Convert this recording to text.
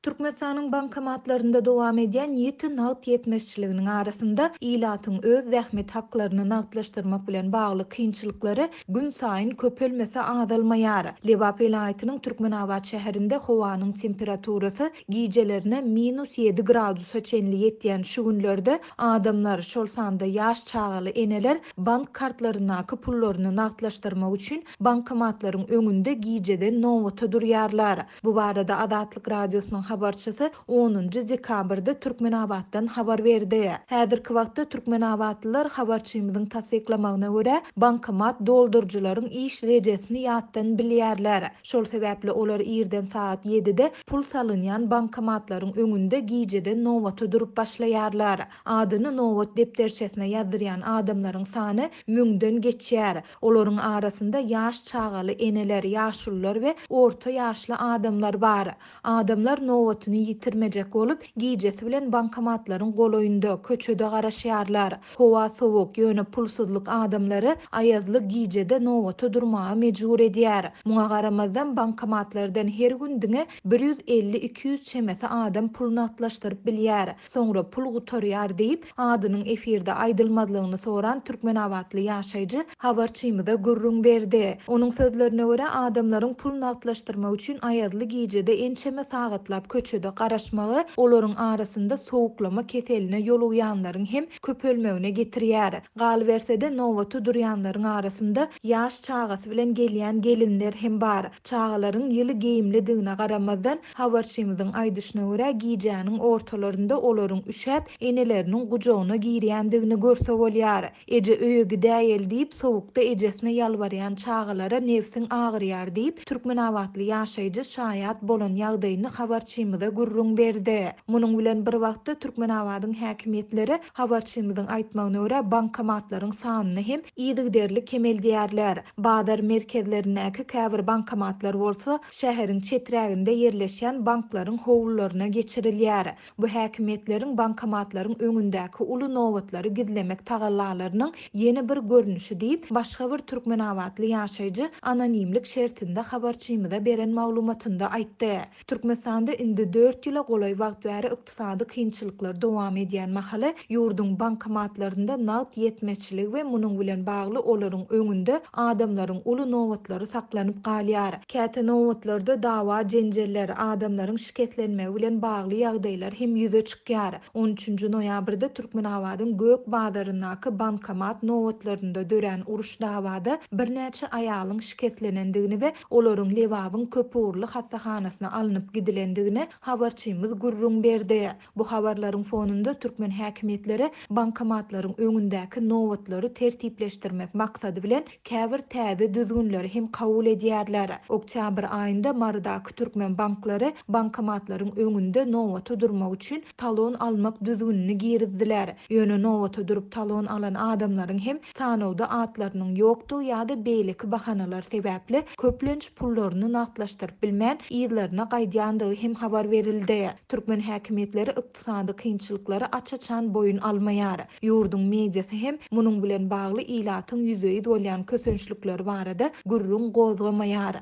Türkmenistanyň bankomatlarynda dowam edýän ýiti nagt ýetmezçiliginiň arasynda, ilatyň öz zähmet haklaryny nagtlaşdyrmak bilen bagly kynçylyklary günsaýyn köpelmese azalmaýar. Lebap welaýatynyň Türkmenabat şäherinde howanyň temperaturasy gijelerine minus ýedi gradusa çenli ýetýän şu günlerde adamlar, şol sanda ýaş çagaly eneler bank kartlaryndaky pullaryny nagtlaşdyrmak üçin bankomatlaryň öňünde gijeden nobata durýarlar. Bu barada Azatlyk Radiosynyň habarçysy onunjy dekabrda Türkmenabatdan habar berdi. Häzirki wagtda türkmenabatlylar habarçymyzyň tassyklamagyna görä, bankomat dolduryjylaryň iş rejesini ýatdan bilýärler. Şol sebäpli olar irden sagat ýedide pul salynýan bankomatlaryň öňünde gijeden nobata durup başlaýarlar. Adyny nobat depderçesine ýazdyrýan adamlaryň sany müňden geçýär. Olaryň arasynda ýaş çagaly eneler, ýaşulular we orta ýaşly adamlar bar. Adamlar nobatyny ýitirmejek bolup, gijesi bilen bankomatlaryň golaýynda, köçede garaşýarlar. Howa sowuk, ýöne pulsuzlyk adamlary aýazly gijede nobata durmaga mejbur edýär. Muňa garamazdan, bankomatlardan her gün diňe 150-200 çemesi adam pul nagtlaşdyryp bilýär. Soňra pul gutarýar diýip, adynyň efirde aýdylmazlygyny soran türkmenabatly ýaşaýjy habarçymyza gürrüň berdi. Onuň sözlerine görä, adamlaryň pul nagtlaşdyrmak üçin aýazly gijede ençeme sagatlap köçede garaşmagy olaryň arasynda sowuklama keseline ýolugýanlaryň hem köpelmegine getirýär. Galyberse-de, nobata durýanlaryň arasynda ýaş çagasy bilen gelýän gelinler hem bar. Çagalaryň ýyly geýimlidigine garamazdan, Habarçymyzyň aýdyşyna görä, gijäniň ortalarynda olaryň üşäp, eneleriniň gujagyna girýändigini görse bolýar. Eje öýe gidäýeli diýip, sowukda ejesine ýalbarýan çagalara nebsiň agyrýar diýip, türkmenabatly ýaşaýjy şaýat bolan ýagdaýyny habarçymyza gürrüň berdi. Munuň bilen bir wagtda, Türkmenabadyň häkimiýetleri, habarçymyzyň aýtmagyna görä, bankomatlaryň sanyny hem yzygiderli kemeldýärler. Bazar merkezlerindäki käbir bankomatlar bolsa, şäheriň çeträginde ýerleşýän banklaryň howlularyna geçirilýär. Bu häkimiýetleriň bankomatlaryň öňündäki uly nobatlary gizlemek tagallalarynyň ýene bir görnüşi diýip, başga bir türkmenabatly ýaşaýjy anonimlik şertinde habarçymyza beren maglumatynda aýtdy. Türkmenistanda indi dört ýyla golaý wagt bäri ykdysady kynçylyklar dowam edýän mahaly, ýurduň bankomatlarynda nagt ýetmezçiligi we munuň bilen bagly olaryň öňünde adamlaryň uly nobatlary saklanyp galýar. Käte nobatlarda dawa-jenjeller, adamlaryň şikeslenmegi bilen bagly ýagdaýlar hem ýüze çykýar. On üçünji noýabrda Türkmenabadyň Gök bazaryndaky bankomat nobatlarynda dörän uruş-dawada birnäçe aýalyň şikeslenendigini we olaryň Lebabyň köpugurly hassahanasyna alnyp gidilendigini habarçymyz gürrüň berdi. Bu habarlaryň fonunda türkmen häkimiýetleri bankomatlaryň öňündäki nobatlary tertipleşdirmek maksady bilen käbir täze düzgünleri hem kabul edýärler. Oktýabr aýynda Marydaky türkmen banklary bankomatlaryň öňünde nobata durmak üçin talon almak düzgünini girizdiler. Ýöne nobata durup talon alan adamlaryň hem sanawda atlarynyň ýokdugy ýa-da beýleki bahanalar sebäpli köplenç pullaryny nagtlaşdyryp bilmän, yzlaryna gaýdýandygy hem habar berildi. Türkmen häkimiýetleri ykdysady kynçylyklary aç-açan boýun almaýar. Ýurduň mediasy hem munuň bilen bagly ilatyň ýüzbe-ýüz bolýan kösençlikleri barada gürrüň gozgamaýar.